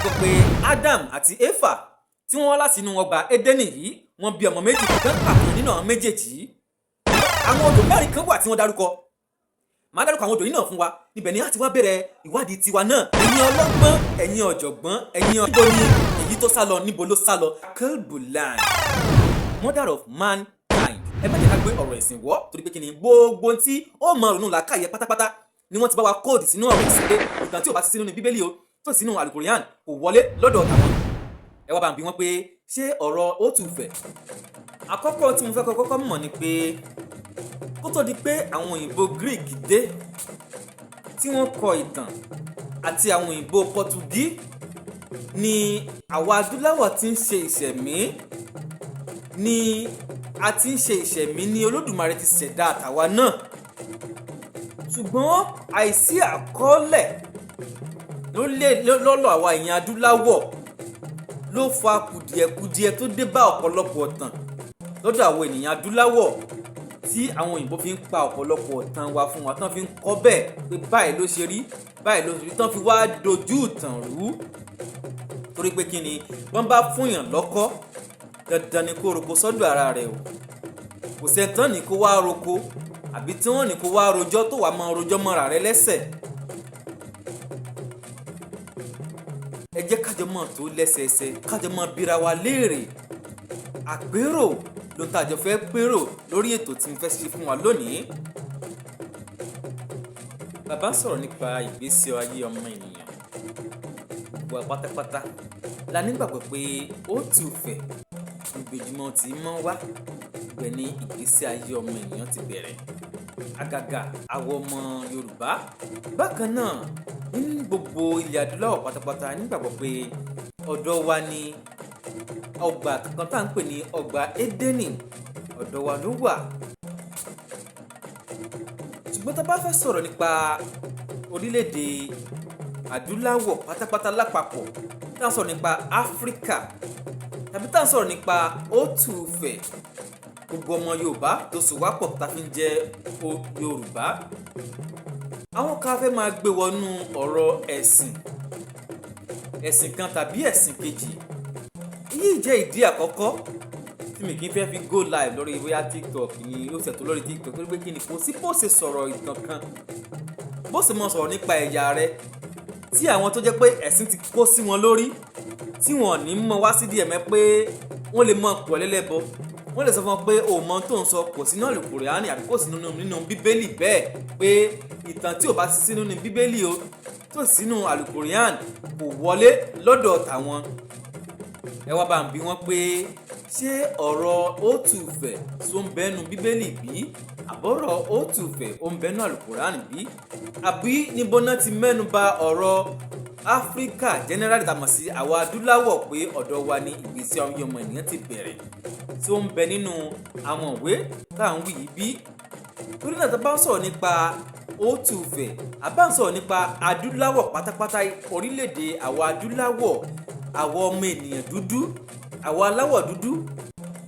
Gbọ́ pé Adam àti Éfà tí wọ́n wá láti inú ọgbà Édẹ́nì yìí, wọ́n bí ọmọ méjì kan pàtó nínú àwọn méjèèjì yìí. Àwọn odò mẹ́rin kan wà tí wọ́n dárúkọ. Màá dárúkọ àwọn odò yìí náà fún wa. Ibẹ̀ ni a ti wá bẹ̀rẹ̀ ìwádìí tiwa náà. Ẹ̀yin ọlọ́gbọ́n, ẹ̀yin ọ̀jọ̀gbọ́n, ẹ̀yin níbo ni èyí tó sá lọ? Níbo ló sá lọ? Kelbulan, mother of mankind. Ẹ má jẹ́ ká gbé ọ̀rọ̀ ẹ̀sìn wọ́, torí pé kí ni? Gbogbo tí ó mọ ronú làákàyè pátápátá ni wọ́n ti bá wa code sínú ọ̀rọ̀ ẹ̀sìn, pé ìtàn tí ò bá sí sínú ní Bíbélì o, tó sínú Alukurian, kò wọlé lọ́dọ̀ tàwọn. Ẹ wá bá ń bi wọ́n pé ṣé ọ̀rọ̀ Òtúfẹ̀. Àkọ́kọ́ tí mo fẹ́ kọ́kọ́ mọ̀ ni pé kó tó di pé àwọn òyìnbó Greek dé tí wọ́n kọ ìtàn àti àwọn òyìnbó Pọtugí ni àwa adúláwọ̀ ti ń ṣe ìṣẹ̀mí, ni a ti ń ṣe ìṣẹ̀mí, ní Olódùmarè ti ṣẹ̀dá àtàwa náà. Ṣùgbọ́n àìsí àkọọ́lẹ̀ lọ́lọ́ àwa èèyàn adúláwọ̀ ló fa kùdìẹ̀kudiẹ tó dé bá ọ̀pọ̀lọpọ̀ ọ̀tàn lọ́dọ̀ àwọn ènìyàn adúláwọ̀, tí àwọn òyìnbó fi ń pa ọ̀pọ̀lọpọ̀ ọ̀tàn wa fún wa, tán fi ń kọ́ bẹ́ẹ̀ pé báyìí ló ṣe rí, báyìí ló ṣe rí, tán fi wá dojú ìtàn rú. Torí pé kí ni? Wọ́n bá fúnyàn lọ́kọ́, dandan ni kó roko sọ́dọ̀ ara rẹ̀ o. Kò sẹ́ńtàn ní kó wá roko, àbí tí wọ́n ní kó wá rojọ́ tó wàá máa rojọ́ mọ́ra rẹ lẹ́sẹ̀. Ẹ jẹ́ kájọ mọ̀ tó lẹ́sẹẹsẹ, kájọ mọ̀ bíra wa léèrè. Àpérò ló ń tàjọ fẹ́ pérò lórí ètò tí mo fẹ́ ṣe fún wa lónìí. Bàbá ń sọ̀rọ̀ nípa ìgbésí ayé ọmọ ènìyàn. Gbogbo wa pátápátá la nígbàgbọ́ pé Òtúfẹ̀ ìgbèjìmọ̀ tí mọ́ wá, ibẹ̀ ni ìgbésí ayé ọmọ ènìyàn ti bẹ̀rẹ̀, àgàgà àwọn ọmọ Yorùbá. Bákan náà, ní gbogbo ilẹ̀ adúláwọ̀ pátápátá nígbàgbọ́ pé ọ̀dọ̀ wa ni ọgbà kan tá à ń pè ní ọgbà Édẹ́nì, ọ̀dọ̀ wa ló wà. Ṣùgbọ́n tá a bá fẹ́ sọ̀rọ̀ nípa orílẹ̀-èdè adúláwọ̀ pátápátá lápapọ̀, tá à ń sọ̀rọ̀ nípa Áfíríkà tàbí tá à ń sọ̀rọ̀ nípa Òtúfẹ̀, gbogbo ọmọ Yorùbá tó so wá pọ̀ tá fi ń jẹ́ Yorùbá, àwọn kan fẹ́ máa gbé wọnú ọ̀rọ̀ ẹ̀sìn, ẹ̀sìn kan tàbí ẹ̀sìn kejì. Èyí jẹ́ ìdí àkọ́kọ́ tí mi kì í fẹ́ fi go live lórí bóyá TikTok ni ó ṣètò lórí TikTok, torí pé kí ni? Kò sí bó ṣe sọ̀rọ̀ ìtàn kan, bó ṣe mọ sọ̀rọ̀ nípa ẹ̀yà rẹ, tí àwọn tó jẹ́ pé ẹ̀sìn ti kó sí wọn lórí, tí wọn ò ní mọ wá sí díẹ̀ mẹ́ pé wọ́n lè mọ pọ̀ lẹ́lẹ́bọ. Wọ́n lè sọ fún wọn pé o mọ tó ń sọ, kò sínú Àlùkùránì àbí kò sí nínú Bíbélì bẹ́ẹ̀, pé ìtàn tí ò bá sí sínú ní Bíbélì o, tó sínú Àlùkùránì, kò wọlé lọ́dọ̀ tàwọn. Ẹ wá bá ń bi wọ́n pé ṣé ọ̀rọ̀ Òtúfẹ̀ tó ń bẹ́nu Bíbélì bí, àbọ̀rọ̀ Òtúfẹ̀ ó ń bẹ́nu Àlùkùránì bí, àbí níbo náà ti mẹ́nu bà ọ̀rọ̀ Áfíríkà generally, tá a mọ̀ sí àwa adúláwọ̀, pé ọ̀dọ̀ wa ni ìgbésí ayé ọmọ ènìyàn ti bẹ̀rẹ̀, tí ó ń bẹ nínú àwọn ìwé tá à ń wí yìí bí? Torí náà, tá a bá ń sọ̀rọ̀ nípa Òtúfẹ̀, a bá ń sọ̀rọ̀ nípa adúláwọ̀ pátápátá, orílẹ̀-èdè àwa adúláwọ̀, àwa ọmọ ènìyàn dúdú, àwa aláwọ̀ dúdú,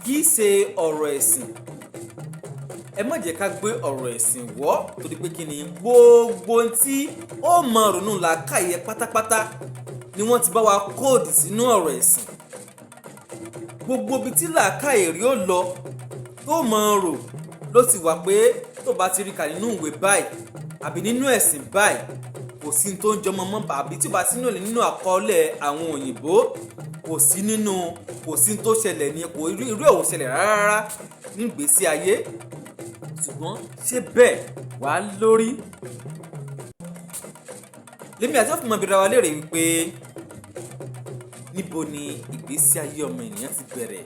kì í ṣe ọ̀rọ̀ ẹ̀sìn. Ẹ má jẹ́ ká gbé ọ̀rọ̀ ẹ̀sìn wọ́, torí pé kí ni? Gbogbo tí ó mọ ronú làákàyè pátápátá ni wọ́n ti bá wa code sínú ọ̀rọ̀ ẹ̀sìn. Gbogbo ibi tí làákàyè rí ó lọ tó mọ rò ló ti wà pé tó bá ti rí kà nínú ìwé báyìí àbí nínú ẹ̀sìn báyìí, kò sí tó ń jọmọ mọ́, àbí tí ó bá sínú nínú àkọọ́lẹ̀ àwọn òyìnbó, kò sí nínú, kò sí tó ṣẹlẹ̀ ní, kò irú ẹ̀ ò ṣẹlẹ̀ rárá ní ìgbésí ayé. Ṣùgbọ́n ṣé bẹ́ẹ̀ wàá lórí? Lèmi àti ọ̀fìn mọ̀bìrì wa léèrè wípé níbo ni ìgbésí ayé ọmọ ènìyàn ti bẹ̀rẹ̀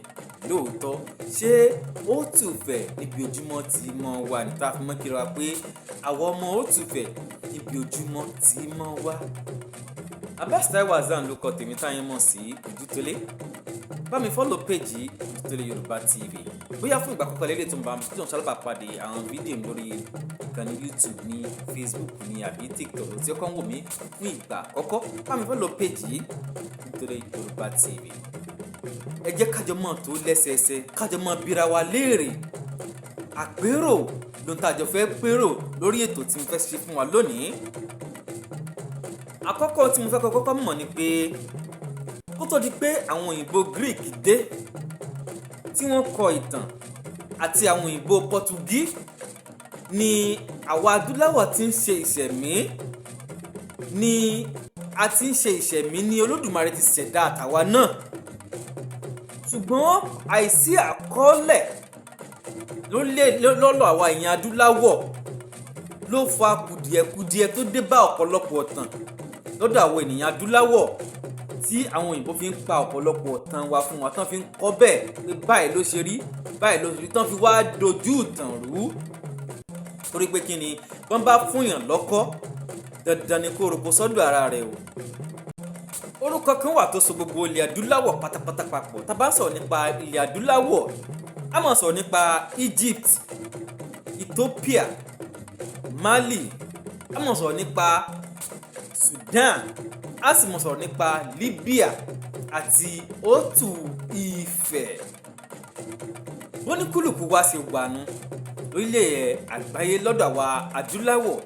lóòótọ́? Ṣé Òtúfẹ̀ níbi ojúmọ́ tí mọ́ wà ní tá a fi mọ́ kíra wa pé àwọn ọmọ Òtúfẹ̀ níbi ojúmọ́ tí mọ́ wá? Abbas Taiwo Hassan ló kọ tèmi táyé mọ̀ sí Ojútólé. Bá mi follow page Ojútólé Yorùbá TV. Bóyá fún ìgbà àkọ́kọ́ lélẹ̀ tó ń bá mi tó ń ṣalábàápàdé àwọn fídíò mi lórí ìkànnì YouTube ní Facebook ní àbí TikTok tí ó kàn wò mí fún ìgbà àkọ́kọ́, bá mi follow page Ojútólé Yorùbá TV. Ẹ jẹ́ kájọ mọ̀ tó lẹ́sẹẹsẹ, kájọ mọ̀ bíra wa léèrè. Àpérò ló ń tàjọ fẹ́ pérò lórí ètò tí mo fẹ́ ṣe fún wa lónìí. Àkọ́kọ́ tí mo fẹ́ kọ́kọ́ mọ̀ ni pé Kó tó di pé àwọn òyìnbó Greek dé tí wọ́n kọ ìtàn àti àwọn òyìnbó Pọtugí ni àwa adúláwọ̀ ti ń ṣe ìṣẹ̀mí, ni a ti ń ṣe ìṣẹ̀mí, ní Olódùmarè ti ṣẹ̀dá àtàwa náà. Ṣùgbọ́n àìsí àkọọ́lẹ̀ lọ́lọ́ àwa èèyàn adúláwọ̀ ló fa kùdìẹ̀kudiẹ tó dé bá ọ̀pọ̀lọpọ̀ ọ̀tàn lọ́dọ̀ àwọn ènìyàn adúláwọ̀, tí àwọn òyìnbó fi ń pa ọ̀pọ̀lọpọ̀ ọ̀tàn wa fún wa, tán fi ń kọ́ bẹ́ẹ̀ pé báyìí ló ṣe rí, báyìí ló ṣe rí, tán fi wá dojú ìtàn rú. Torí pé kí ni? Wọ́n bá fúnyàn lọ́kọ́, dandan ni kó roko sọ́dọ̀ ara rẹ̀ o. Orúkọ kan wà tó so gbogbo ilẹ̀ adúláwọ̀ pátápátá papọ̀. Tá a bá sọ̀rọ̀ nípa ilẹ̀ adúláwọ̀, a máa sọ̀rọ̀ nípa Egypt, Ethiopia, Mali, a máa sọ̀rọ̀ nípa Sudan, a sì máa sọ̀rọ̀ nípa Libya àti Òtù Ifẹ̀. Bóníkúlùkù wa ṣe wà nù lórílẹ̀ àgbáyé lọ́dọ̀ àwa adúláwọ̀.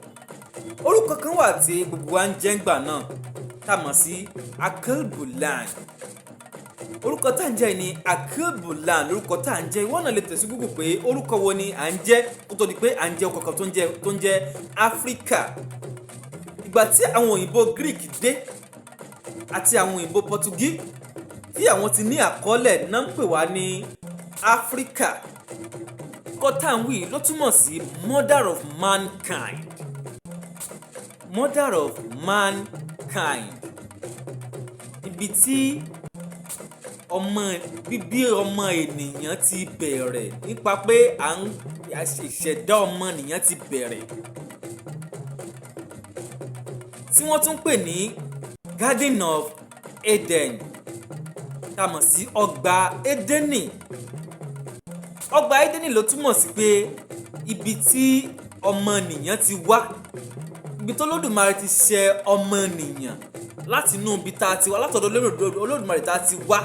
Orúkọ kan wà tí gbogbo wa ń jẹ́ ńgbà náà tá a mọ̀ sí Akelbulan. Orúkọ tá à ń jẹ́ ni Akelbulan. Lórúkọ tá à ń jẹ́, ìwọ náà lè tẹ̀sí Google pé orúkọ wo ni à ń jẹ́ kó tó di pé à ń jẹ́ ọkọ̀ kan tó ń jẹ́ Áfíríkà. Ìgbà tí àwọn òyìnbó Greek dé àti àwọn òyìnbó Pọtugí, tí àwọn ti ní àkọọ́lẹ̀ náà, ń pè wá ní Áfíríkà. Kọ́ tá à ń wí ló túmọ̀ sí mother of mankind, mother of mankind, ibi tí ọmọ bíbí ọmọ ènìyàn ti bẹ̀rẹ̀, nípa pé à ń ìṣẹ̀dá ọmọnìyàn ti bẹ̀rẹ̀, tí wọ́n tún pè ní Garden of Eden, tá a mọ̀ sí ọgbà Édẹ́nì. Ọgbà Édẹ́nì ló túmọ̀ sí pé ibi tí ọmọnìyàn ti wá, ibi tó Olódùmarè ti ṣe ọmọnìyàn láti inú ibi tá a ti wá, látọ̀dọ̀ Olódùmarè tá a ti wá,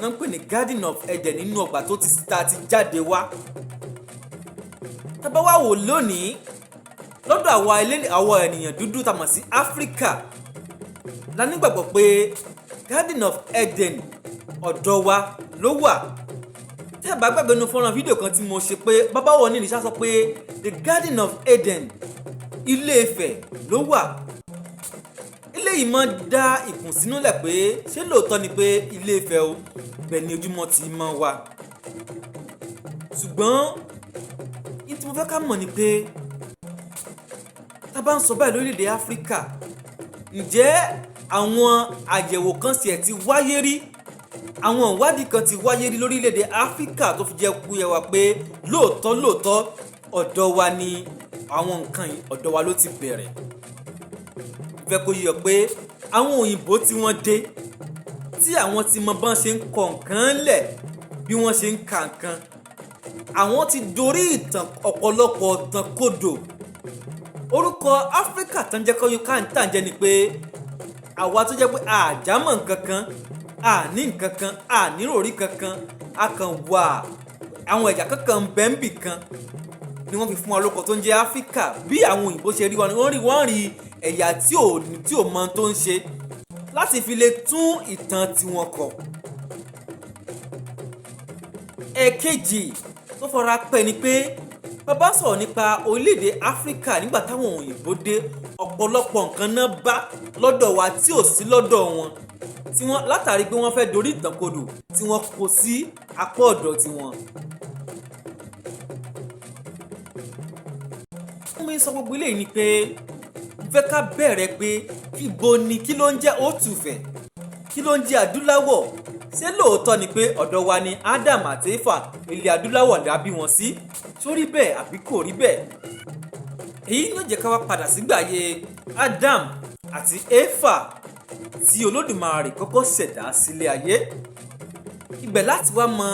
wọ́n ń pè ní Garden of Eden, nínú ọgbà tó ti tá a ti jáde wá. Tá bá wá wò lónìí lọ́dọ̀ àwa ilé àwọn ènìyàn dúdú tá a mọ̀ sí Áfíríkà, la nígbàgbọ́ pé Garden of Eden ọ̀dọ̀ wa ló wà. Tẹ́ ẹ bá gbàgbé inú fọ́nrán fídíò kan tí mo ṣe pé bàbá wọn ní ìṣá sọ pé the Garden of Eden, Ilé Ifẹ̀ ló wà. Eléyìí máa ń dá ìkùnsínú lẹ̀ pé ṣé lóòótọ́ ni pé Ilé Ifẹ̀ o bẹ̀ ni ojúmọ́ ti mọ́ wa? Ṣùgbọ́n ní tí mo fẹ́ ká mọ̀ ni pé tá a bá ń sọ báyìí lórílẹ̀‐èdè Áfíríkà, ǹjẹ́ àwọn àyẹ̀wò kan sì ẹ̀ ti wáyé rí, àwọn ìwádìí kan ti wáyé rí lórílẹ̀‐èdè Áfíríkà tó fi jẹ́ kú yẹ wa pé lóòótọ́ lóòótọ́ ọ̀dọ̀ wa ni àwọn nǹkan yìí, ọ̀dọ̀ wa ló ti bẹ̀rẹ̀? Fẹ́ kó yé ọ pé àwọn òyìnbó tí wọ́n dé, tí àwọn ti mọ bọ́n ṣe ń kọ nǹkan lẹ̀, bí wọ́n ṣe ń ka nǹkan, àwọn ti dorí ìtàn ọ̀pọ̀lọpọ̀ ìtàn kodò. Orúkọ Áfíríkà tó ń jẹ́ kọ́yún káńtà jẹ́ ni pé àwa tó jẹ́ pé àjámọ̀ nǹkan kan, àní nǹkan kan, àníròrí kankan, a kàn wà, àwọn ẹ̀yà kankan ń bẹ níbì kan ni wọ́n fi fún wa lórúkọ tó ń jẹ́ Áfíríkà. Bí àwọn òyìnbó ṣe rí wa ni wọ́n rí, wọ́n rí ẹ̀yà tí ò mọ tó ń ṣe láti fi lè tún ìtàn tiwọn kọ. Ẹ̀ẹ̀kejì tó fara pẹ́ ni pé bàbá sọ̀rọ̀ nípa orílẹ̀-èdè Áfíríkà nígbà táwọn òyìnbó dé, ọ̀pọ̀lọpọ̀ nǹkan náà bá lọ́dọ̀ wa tí ò sí lọ́dọ̀ wọn, tí wọ́n látàrí pé wọ́n fẹ́ dorí ìtàn kodò, tí wọ́n kó sí apá ọ̀dọ̀ tiwọn. Fún mi sọ gbogbo eléyìí ni pé mo fẹ́ ká bẹ̀rẹ̀ pé kíbo ni, kí ló ń jẹ́ Òtùfẹ̀, kí ló ń jẹ́ adúláwọ̀? Ṣé lóòótọ́ ni pé ọ̀dọ̀ wa ni Adam àti Éfà, ilẹ̀ adúláwọ̀ la bí wọn sí? Ṣó rí bẹ́ẹ̀ àbí kò rí bẹ́ẹ̀? Èyí ni ó jẹ́ ká wá padà sígbà ayé Adam àti Éfà tí Olódùmarè kọ́kọ́ ṣẹ̀dá sílé ayé. Ibẹ̀ láti wá mọ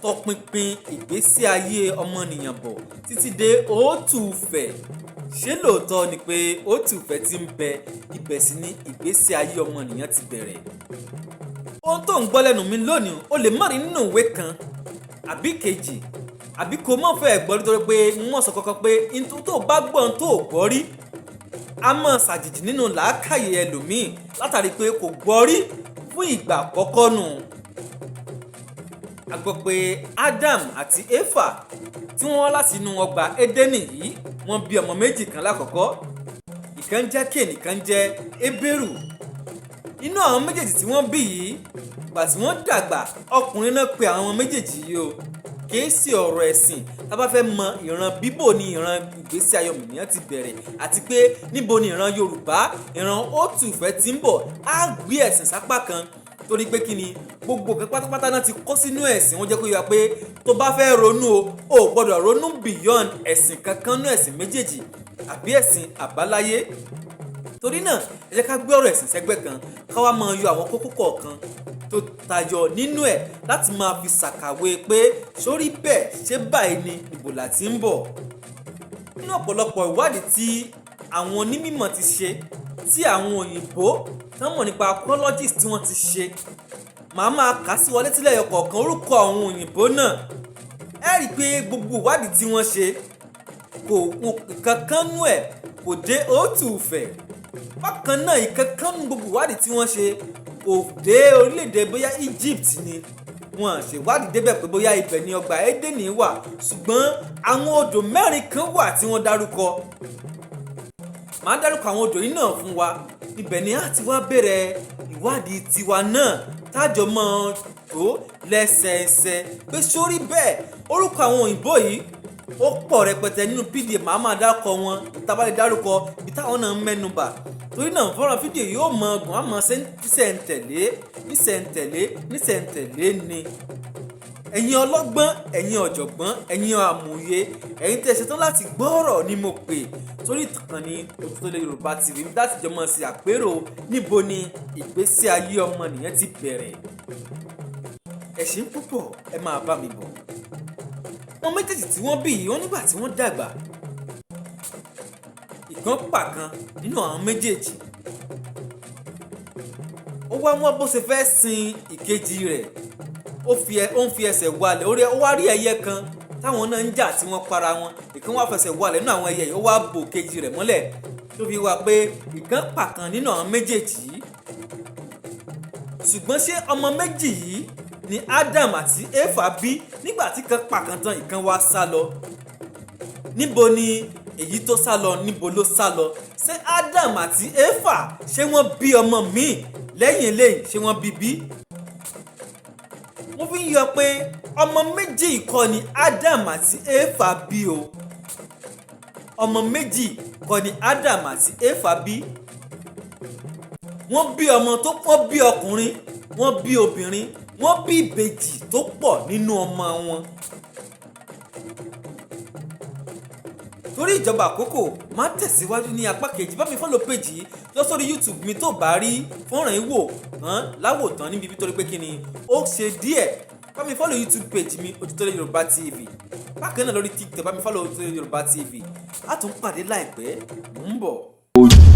tọpinpin ìgbésí ayé ọmọnìyàn bọ̀ títí dé Òtùfẹ̀. Ṣé lóòótọ́ ni pé Òtùfẹ̀ ti ń bẹ, ibẹ̀ sì ni ìgbésí ayé ọmọnìyàn ti bẹ̀rẹ̀? Ohun tó ń gbọ́ lẹ́nu mi lónìí, o lè má rí nínú ìwé kan àbí kejì, àbí kò mọ̀ fẹ́ gbọ́, nítorí pé mo sọ kankan pé tó bá gbọ́ ohun tó gbọ́ rí, a mọ̀ ṣàjèjì nínú làákàyè ẹlòmíì látàrí pé kò gbọ́ rí. Fún ìgbà àkọ́kọ́ nù, a gbọ́ pé Adam àti Éfà tí wọ́n wá láti inú ọgbà Édẹ́nì yìí, wọ́n bí ọmọ méjì kan lákọ̀ọ́kọ́. Ìkan jẹ́ Kéènì, ìkan jẹ́ Ébérù. Inú àwọn méjèèjì tí wọ́n bí yìí, gbà tí wọ́n dàgbà, ọkùnrin náà pe àwọn ọmọ méjèèjì yìí o. Kìí sí ọ̀rọ̀ ẹ̀sìn. Tá bá fẹ́ mọ ìran bíbò ní ìran ìgbésí ayé ọmọnìyàn ti bẹ̀rẹ̀, àti pé níbo ni ìran Yorùbá, ìran Òtùfẹ́ ti ń bọ̀, á gbé ẹ̀sìn sápá kan, torí pé kí ni, gbogbo nǹkan pátápátá náà ti kó sínú ẹ̀sìn. Wọ́n jẹ́ kó yé wa pé tó bá fẹ́ ronú o, ò gbọ́dọ̀ ronú beyond ẹ̀sìn kankan nú ẹ̀sìn méjèèjì àbí ẹ̀sìn àbáláyé. Torí náà, ẹ jẹ́ ká gbé ọ̀rọ̀ ẹ̀sìn sẹ́gbẹ́ kan, ká wá máa yọ àwọn kókó kọ̀ọ̀kan tó tayọ nínú ẹ̀ láti máa fi ṣàkàwé pé sórí bẹ́ẹ̀, ṣé báyìí ni, ìbò láti ń bọ̀. Nínú ọ̀pọ̀lọpọ̀ ìwádìí tí àwọn onímọ̀ ti ṣe, tí àwọn òyìnbó tán mọ̀ nípa archaeologist tí wọ́n ti ṣe, màá máa kà sí wọlé tílẹ̀ ọkọ̀ọ̀kan orúkọ àwọn òyìnbó náà. Ẹ rí i pé gbogbo ìwádìí tí wọ́n ṣe, kò kankan nú ẹ̀ kò dé Òtùfẹ̀. Bákan náà, ìkankan nú gbogbo ìwádìí tí wọ́n ṣe kò dé orílẹ̀-èdè bóyá Egypt ni wọ́n ṣèwádìí débẹ̀, pé bóyá ibẹ̀ ni ọgbà Édẹ́nì wà. Ṣùgbọ́n àwọn odò mẹ́rin kan wà tí wọ́n dárúkọ. Màá dárúkọ àwọn odò yìí náà fún wa. Ibẹ̀ ni a ti wá bẹ̀rẹ̀ ìwádìí tiwa náà, tájọ mọ́ tó lẹ́sẹẹsẹ pé sórí bẹ́ẹ̀. Orúkọ àwọn òyìnbó yìí, ó pọ̀ rẹpẹtẹ nínú pdf. Màá máa dárúkọ wọn tábàlẹ̀, dárúkọ ibi táwọn náà ń mẹ́nubà. Torí náà, fọ́nrán fídíò yóò mọ ọgbọ̀n àmọ́ nísẹ̀ntẹ̀lé, nísẹ̀ntẹ̀lé, nísẹ̀ntẹ̀lé ni. Ẹ̀yin ọlọ́gbọ́n, ẹ̀yin ọ̀jọ̀gbọ́n, ẹ̀yin amòye, ẹ̀yin tẹ́ ṣetán láti gbọ́rọ̀ ni mo pè sórí ìkànnì Ojútólé Yorùbá TV láti jọ mọ̀ sí àpérò níbo ni ìgbésí ayé ọmọnìyàn ti bẹ̀rẹ̀. Ẹ̀sìn púpọ̀, ẹ máa bá mi bọ̀. Wọn méjèèjì tí wọ́n bí yìí, wọ́n nígbà tí wọ́n dàgbà, ìkan pàkan nínú àwọn méjèèjì. Ó wá wọ́n bó ṣe fẹ́ sin ìkejì rẹ̀. Ó ń fi ẹsẹ̀ walẹ̀. Ó wá rí ẹyẹ kan táwọn náà ń jà tí wọ́n para wọn. Ìkan wá fẹsẹ̀ walẹ̀ nínú àwọn ẹyẹ yìí, ó wá bò kejì rẹ̀ mọ́lẹ̀, tó fi wá pé ìkan pàkan nínú àwọn méjèèjì yìí. Ṣùgbọ́n ṣé ọmọ méjì yìí ni Adam àti Éfà bí? Nígbà tí kan pàkan tán, ìkan wá sá lọ. Níbo ni èyí tó sá lọ? Níbo ló sá lọ? Ṣé Adam àti Éfà, ṣé wọ́n bí ọmọ míì lẹ́yìn eléyìí? Ṣé wọ́n bí bí? Mo fi ń yọ pé ọmọ méjì kọ́ ni Adam àti Éfà bí o. Ọmọ méjì kọ́ ni Adam àti Éfà bí. Wọ́n bí ọmọ tó wọ́n bí ọkùnrin, wọ́n bí obìnrin, wọ́n bí ìbejì tó pọ̀ nínú ọmọ wọn. Torí ìjọba àkókò, máa tẹ̀síwájú ní apá kejì. Bá mi follow page yìí, lọ sórí YouTube mi tó bá rí fọ́nrán yìí wò tán láwòtán níbi bí, torí pé kí ni, ó ṣe díẹ̀. Bá mi follow YouTube page mi, Ojútólé Yorùbá TV. Bákan náà, lórí TikTok, bá mi follow Ojútólé Yorùbá TV. A tún pàdé láìpẹ́, mò ń bọ̀.